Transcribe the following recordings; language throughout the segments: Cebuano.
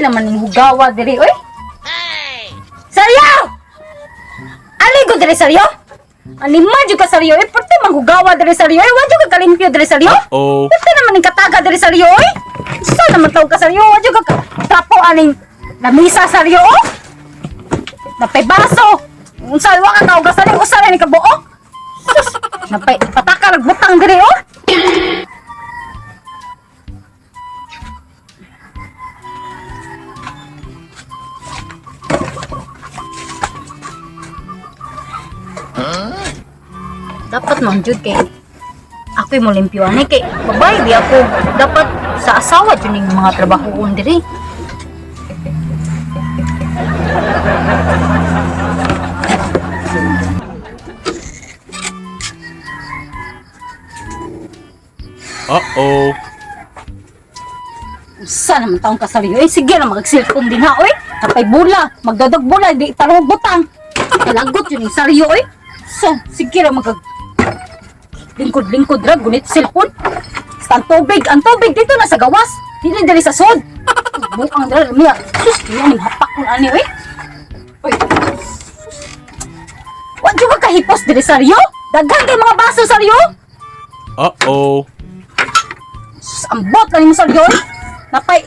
Naman ning hugawa diri oy. Saryo! Aligo diri, Saryo! Anima jud ka, Saryo, eh, pwerte man hugawa diri, Saryo, eh, wa jud ka kalimpyo diri, Saryo. Oh. Pwerte naman ning kataga diri, Saryo, oy. Sa naman tawag ka, Saryo, wa jud ka trapo aning lamisa, Saryo, oh. Napay baso. Unsa wa ka kaugasan ni usa ra ni kabuok. Sus, napay pataka nagbutang diri oh. Dapat man jud kay ako'y mo limpyo ani kay babae di ako dapat sa asawa jud ning mga trabahoon diri. Uh-oh. Unsa naman taong kasaliyo? Eh, sige na, mag-cellphone din ha, oy. Kapay bula, magdadag bula, di tarong butang. Kalagot yun yung saryo, oy. So, sige na, mag lingkod-lingkod ra, gunit cellphone. Basta ang tubig dito na sa gawas. Dili dali sa sod. Buang dali, miya. Sus, yan yung hapak kung ani, oy. Oy. Sus. Wa jud ka kahipos diri, saryo? Daghan kay mga baso, saryo. Uh-oh. Sus, ambot lang mo, saryo. Napay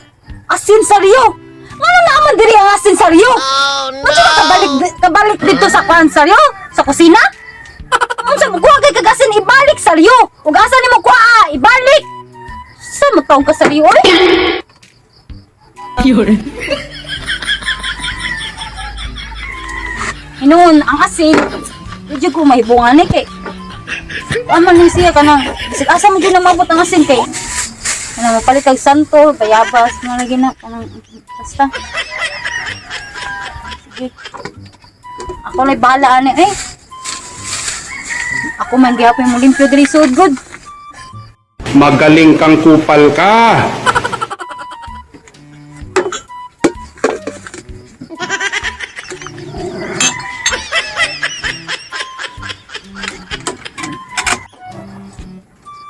asin, saryo. Ngano naaman diri ang asin, saryo? Oh, no. ka kabalik kabalik dito sa kuan, saryo? Sa kusina? Unsa mo kuha kay kagasin ibalik, saryo? Ug asa nimo kuha ah, ibalik? Sa mo taong ka, saryo, oy? Hinuon ang asin. Di jud ko mahibungan ni kay kuan man ni siya kanang bisag asa mo jud na mabot ang asin kay kanang mapalit kag santo, bayabas, mga lagi na kanang basta. Sige. Ako na'y bahala ani eh. Ako man gihapon mo limpyo diri sud good. Magaling kang kupal ka.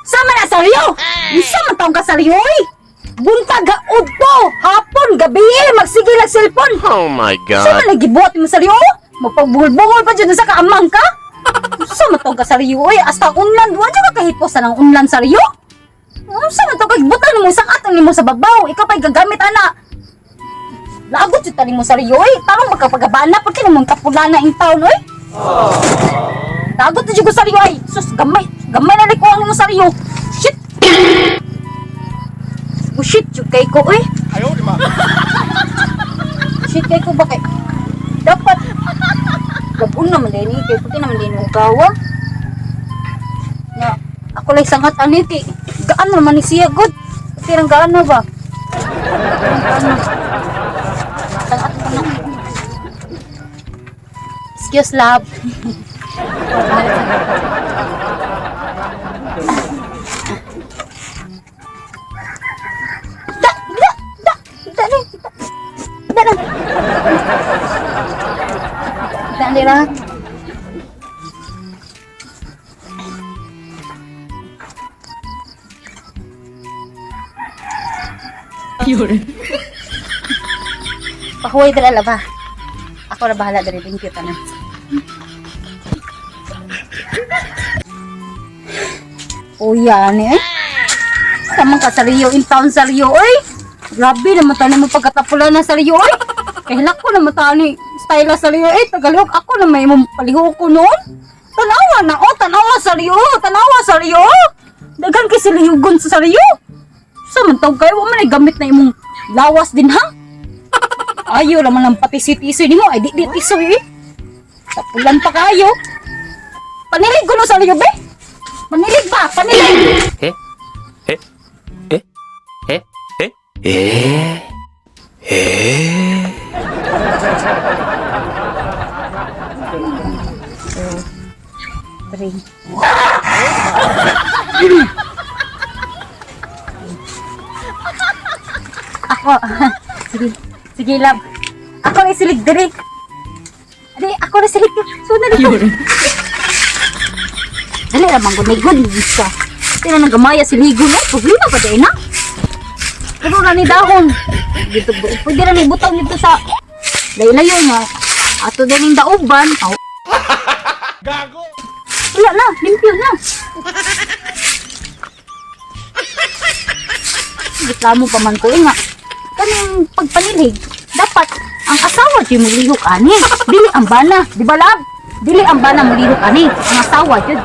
Sama na saryo! Unsa man taong ka, saryo, oy? Buntag ha udto, hapon, gabi eh, magsige lang cellphone. Oh my Sa God. man nagibuhat mo, saryo? Magpagbungol-bungol pa dyan sa kaamang ka? Unsa man taong ka, saryo, oy? Hasta unlan, wa jud ka kahipos sa nang unlan, saryo? Unsa man taong ka gibutan mo isang atong nimo sa babaw, ikaw pa'y gagamit ana. Lagot jud tani mo, saryo, oy. Tarong magkapagabana pag kinamong kapulana in town, oy. Lagot na jud ko, saryo, ay. Sus, gamay, gamay na liko ang mo, saryo. Shit. Oh, shit, jud kay ko, oy. Ayaw, di ba? Shit kay ko ba kay dapat gabon naman din eh, kay puti naman din yung gawa na ako lang sangat ani kay gaan naman ni siya good pirang gaan na ba. Gaan na. Sangat ko na. Excuse, love. Da da da da da da da da da da. Pahuway dala ba? Ako na bahala dali, thank you tanan. Uya ni eh. Tamang ka sa Rio in town sa Rio oy. Grabe naman tayo mo pagkatapulan na sa Rio oy. Kahilak ko naman tayo ni style sa Rio eh. Tagalog ako na may mong palihok ko noon. Tanawa na oh, tanawa sa Rio, tanawa sa Rio. Daghan kay siliyugon sa Rio. Sa man tawag kayo, wa man ay gamit na imong lawas din ha. Ayo raman ang pati si tisoy nimo ay di di tisoy eh. Tapulan pa kayo. Panilig ko no sa Rio be. Panilig ba? Panilig. Eh? Eh? Eh? Eh? Eh? Eh? Eh? Three. Ako, sige, sige love. Ako na silig diri. Adi, ako na silig. So na dito. Dali ra man gud good sa. Tira nang gamaya si ligo no. Problema pa dai na. Puro na ni dahon. Dito, pwede na ni butang dito sa layo-layo niya. Ato din yung dauban. Aw. Gago! Wala na, limpyo na. Reklamo pa man ko eh nga. Kaning pagpanilhig, dapat ang asawa jud mulihok ani. Dili ang bana, di ba love? Dili ang bana mulihok ani, ang asawa jud.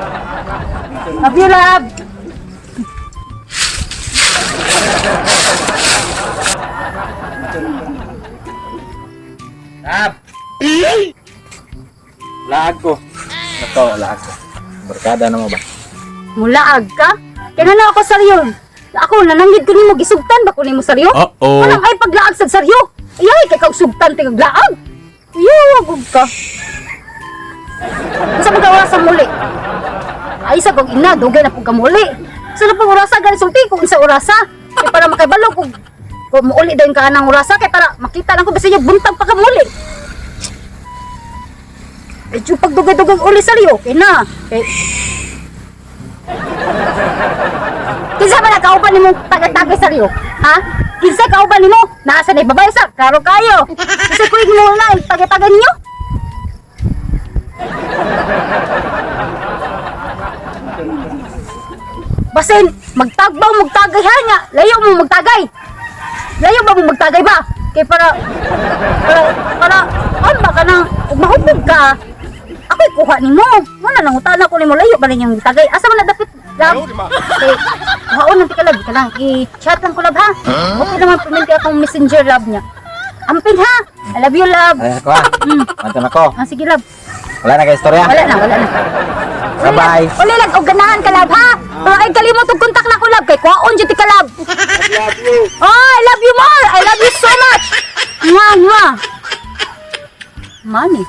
Love you, love. Lab! Laag ko. Nako, laag ko. Barkada na mo ba? Mulaag ka? Kaya na ako saryo. Ako, nananggid ko nimo gisugtan ba ko nimo saryo? Uh-oh. Walang ay paglaag sa saryo. Ayay, kay kag sugtan tigag laag. Iyo, wag ka. Sa mga orasa muli. Ay sa kog ina, dugay na pug ka muli. Sa na pug orasa gani sulti ko unsa orasa. Kay para makibalo kog kung muuli dayon ka anang orasa kay para makita lang ko basta yung buntag pa ka muli. Medyo pagdugay-dugay uli saryo, kay na. Kay kinsa ba nakauban nimo tagay-tagay sa Rio? Ha? Kinsa kauban nimo? Naa sa na babae sa? Klaro kayo. Kinsa kuig mo na tagay-tagay ninyo? Basin, magtagbaw magtagay ha nga. Layo mo magtagay. Layo ba mo magtagay ba? Kay para on ba ka nang ug mahupog ka. Ako'y kuha nimo. Wala nang utana ko nimo layo ba ninyong tagay. Asa man na dapit love? Kay haon lang ti ka love ka lang. I-chat lang ko love ha. Okay naman puminti akong messenger love niya. Amping ha. I love you love. Ay, ako ah. Manton ako. Ah, sige love. Wala na kay istorya. Wala na, wala na. Bye-bye. Uli lang, og ganahan ka love ha. Pero ay kalimot og kontak na ko love kay kuhaon jud ti ka love. I love you! Oh, I love you more. I love you so much. Mwah, mwah. Money.